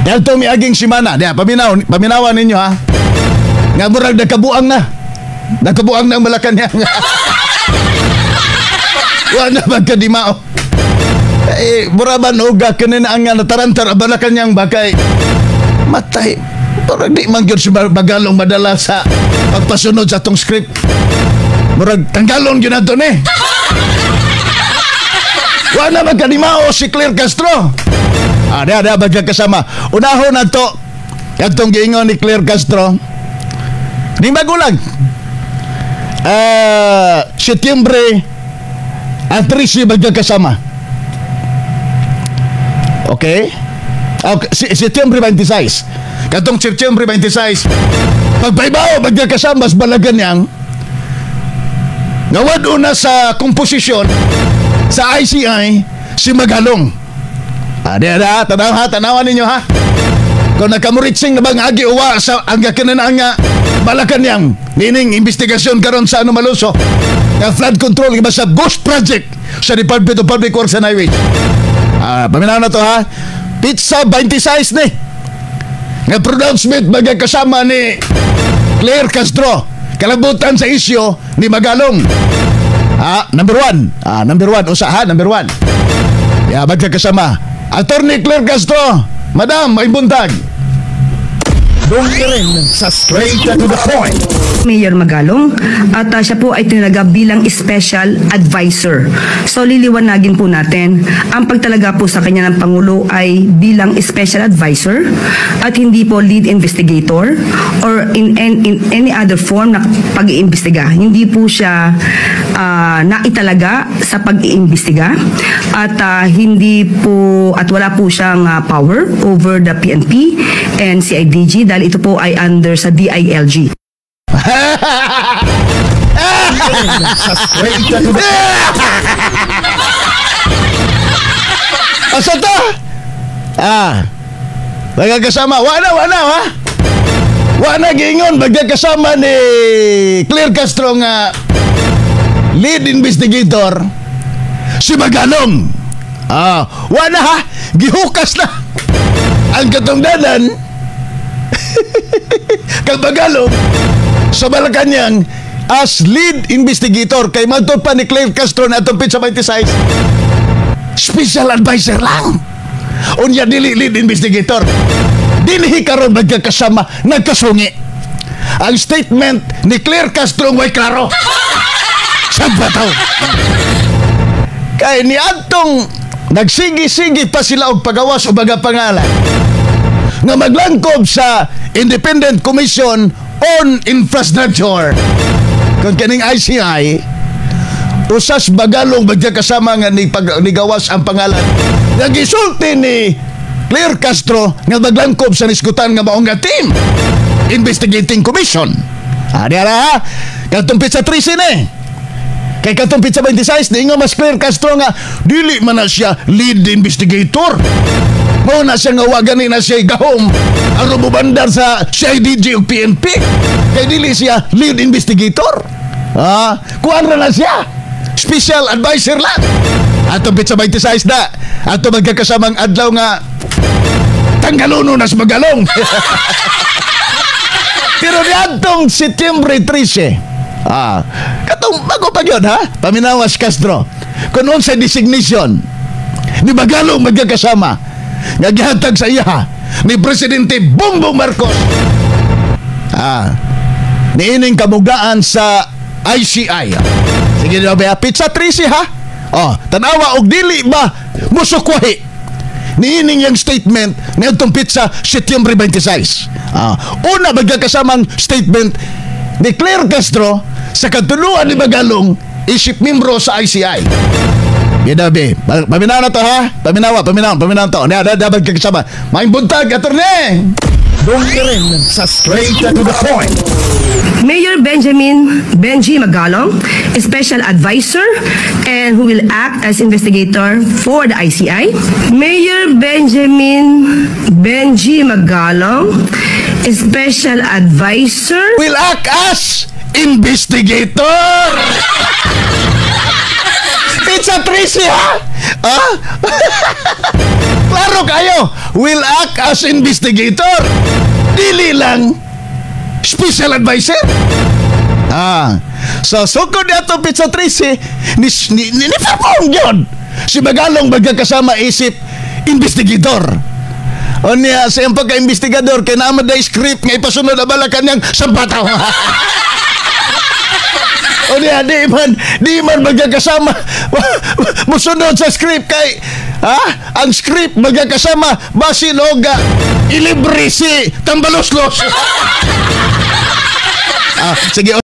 Dahil miaging simana, diya, paminaw, paminawan ninyo ha. Nga murag nagkabuang na. Nagkabuang na ang Malacanang. Wa na magkadimao. Eh, mura ba uga kanin ang nga natarantar ang Malacanang ba kay matay. Murag di man gyud si Magalong madala sa pagpasunod sa atong script. Murag tanggalon gyud nato ni. Wa na magkadimao si Claire Castro. Ah, diha diha magkakasama. Unahon na to katong giingon ni Claire Castro. Ni magulang. Ah, Setyembre ang 13 magkakasama. Okay? Okay, Setyembre 26. Katong Setyembre 26. Pagpaibaw magkakasama sa Malacanang nga wad na sa komposisyon sa ICI si Magalong. Ah, di na, tanaw ha, tanawan ninyo ha. Kung nakamuritsing na bang agi uwa sa ang kanan nga Malacanang nining investigasyon karon sa ano maluso nga flood control nga sa ghost project sa Department of Public Works and Highways. Ah, paminaw na to ha. Petsa 26 ni. Nga pronouncement magkasama ni Claire Castro kalabutan sa isyu ni Magalong. Ah, number one. Ah, number one. Usa ha, number one. Ya, magkakasama. Attorney Claire Castro, Madam, may buntag. Dong rin sa Straight to the Point. Mayor Magalong at siya po ay tinalaga bilang special advisor. So liliwanagin po natin, ang pagtalaga po sa kanya ng Pangulo ay bilang special advisor at hindi po lead investigator or in any other form na pag-iimbestiga. Hindi po siya naitalaga sa pag-iimbestiga at hindi po at wala po siyang power over the PNP and CIDG dahil ito po ay under sa DILG. Sa Straight to the Asa to? Ah. Magkakasama. Wala, wala, ha? Wala giingon magkakasama ni Claire Castro nga lead investigator si Magalong. Ah, wala ha? Gihukas na ang katungdanan kang Magalong sa Malacanang as lead investigator kay matod pa ni Claire Castro na atong petsa 26, special advisor lang. Unya dili lead investigator. Dinhi karon magkakasama nagkasungi. Ang statement ni Claire Castro way klaro. Sa bataw. Kay ni adtong nagsigi-sige pa sila og pagawas o baga pangalan nga maglangkob sa Independent Commission on Infrastructure. Kung kaning ICI, usas Magalong magkakasama nga ni pag, nigawas ang pangalan. Nagisulti ni Claire Castro nga maglangkob sa nisgutan nga maong nga team investigating commission. Ah, di ara ha? Katong petsa 13 ni. Kay katong petsa 26, di nga mas Claire Castro nga dili man na siya lead investigator. Mao na siya nga wa gani na siya gahom aron mobandar sa CIDG ug PNP. Kay dili siya lead investigator. Ah, kuan ra na siya. Special advisor lang. Ato petsa 26 na. Ato magkakasamang adlaw nga tanggaluno na sa Magalong. Pero niadtong Setyembre 13, ah, katong bago pa yun, ha? Paminawas Castro. Kung sa designation ni Magalong magkakasama, nga gihatag sa iya ni Presidente Bongbong Marcos. Ah, niining kamugaan sa ICI. Sige na ba? Petsa 13 ha? Oh, tanawa og dili ba musukwahi niining yang statement niadtong petsa Setyembre 26. Ah, una magkakasamang statement ni Claire Castro sa katuluan ni Magalong isip membro sa ICI. Ginabi. Paminaw na to ha? Paminawa, paminaw, paminaw to. Na, na, dapat kakasama. Maayong buntag, attorney! Dong rin sa Straight to the Point. Mayor Benjamin Benji Magalong, a special advisor and who will act as investigator for the ICI. Mayor Benjamin Benji Magalong, a special advisor Will act as investigator! Petsa 13 ha? Ah? Klaro kayo, will act as investigator. Dili lang special advisor. Ah. So, sukod ato petsa 13, ni perform yun. Si Magalong magkakasama isip investigator. O niya, sa iyang pagka-investigador, kay naa man day script nga ipasunod na bala kanyang sampataw. O niya, di man magkakasama. Musunod sa script kay, ha? Ang script magkakasama, basin og ilibre si Tambaloslos. Ah, sige.